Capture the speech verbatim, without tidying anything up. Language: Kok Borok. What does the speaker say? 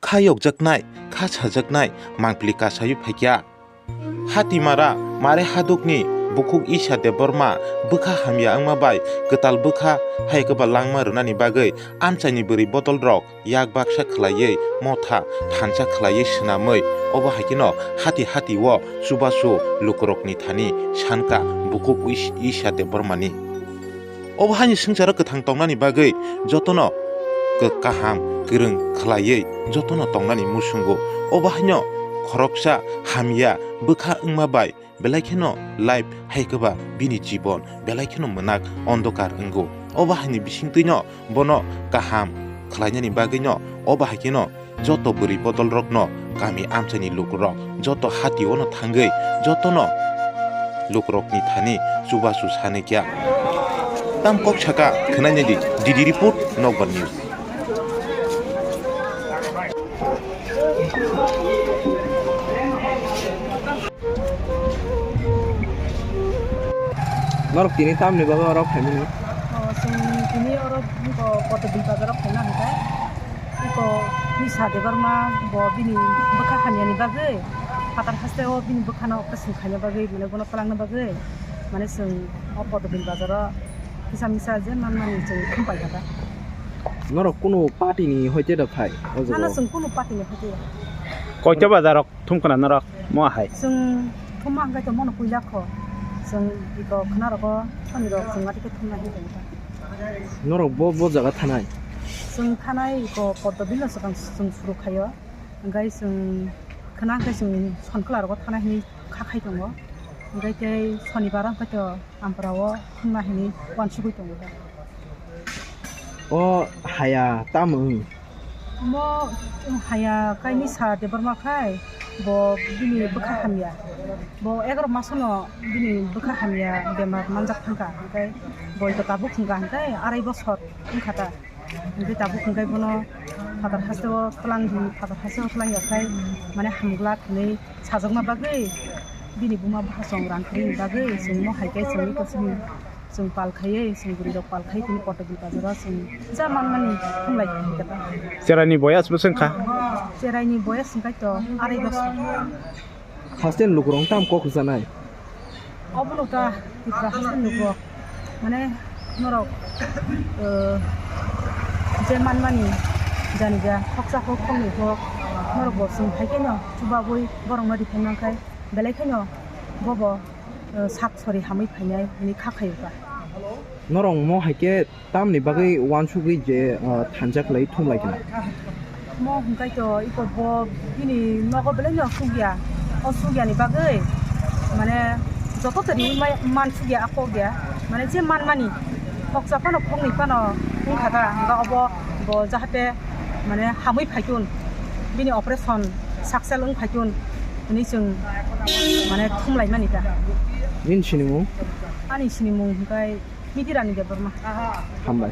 Kha yokjaknai, kha sajaknai mangpili kasaui phaikya. Hatimara mare hadukni bukhuk Isha Debbarma bwkha hamya wngma bai kwtal bwkha hai kwba langma rwnani bagwi amchaini bwrwi bodolrok yak baksa khwlaiwi motha thansa khwlaiwi swnamwi, obo hai kheno hati hati o chubachu lukurokni thani sanka bukhuk Is-, Isha Debbarmani. Obo haini swngcharo kwthang tongnani bagwi jotono kw-, kaham kwrwng khwlaiwi jotono tongnani muchungo. Obo haino khoroksa hamya bwkha wngma bai belai kheno life hai kwba bini jibon belai kheno mwnak ondokar wngo. Obo haini bisingtwino bono kaham khwlainani bagwino obo hai kheno joto bwrwi bodolrokno kami amchaini lukurok joto hationo thangwi jotono lukurokni thani chubachu sanwi kya. Tam kok saka khwnai naidi, D D report, Nokbar News. Norok tini tamni bagwi oro phaimani? O, chwng tini oro iko Kotobil bazaro phaina hwnkhe, iko Isha Debbarma bo bini bwkha hamyani bagwi, phatar hasteo bini bwkhano operation khaina bagwi, mane bono twlangna bagwi, mane chwng o Kotobil bazaro kisa misa je manmani chwng thum paikha ta. Norok kunu party ni hoite da phai o jaga? Nana chwng kunu party ni hoite ya. Koita bazarok thumkhwna norok mo hai? Chwng thumma hwnkhe to mono puila kho. Chwng iko khwnarogo thonirok chwng watwi khe thumna hinwi tongkha. Norok bo, bo jaga thanai? Chwng thanai iko Poddo Bill no swkang chwng suru khaio. Hwnkhe chwng khwna hwnkhe chwng Sonkhlarogo thanai hinwi kha khai tongo. Hwnkhe tei Sonibar hwnkhe to Amparao thumna hinwi uansugwi tongo. O haya tamo wng? Omo haya kaini sa Debbarma khai, bo bini bwkha hamya. Bo egaroh masono bini bwkha hamya bemar manjak thangkha, hwnkhe bo ito tabuk hwnkha hwnkhe arai bosor wngkha ta. Hwnkhe tabuk hwnkhe bono phatar hasteo twlang di, phatar hasteo twlang ya khai, mane hamglak hinwi sajwkna bagwi bini buma bwsong rang kwrwini bagwi chwng mo hai khe chwngwi kwchwng chwng pal khaiwi, chwng bwrwirok pal khaiwi tini Kotobil bazaro chwng ja manmani thumlai kha hwnkhe ta. Cheraini boyas bwswk wngkha? Cheraini boyas hwnkhe to arai bosor. Haste ni lukurok tam kok rwchanai? Obono ta Tipra haste ni lukurok, mane norok, eh, je manmani jani ja khoksa hok khoknwi hok norok bo chwng hai kheno chubagwi borokno rikha nang khai belai kheno bobo, eh, sak sori hamwi phainai hinwi kha khaio ta. Norok mo hai khe tamni bagwi uansugwi je, ah, thansa khlai thumlai khna? Mo hwnkhe to iko bo bini nogo belai no sugya. O sugyani bagwi mane joto tini mai-, man sugya, a kok ya. Mane je manmani khoksa phano khoknwi phano wngkha ta, hwnkhe obo bo jahate mane hamwi phaitun, bini operation success wng phaitun hinwi chwng mane thumlaimani ta. Nini sinimung? Ani sinimung hwnkhe Mitirani Debbarma. Hambai.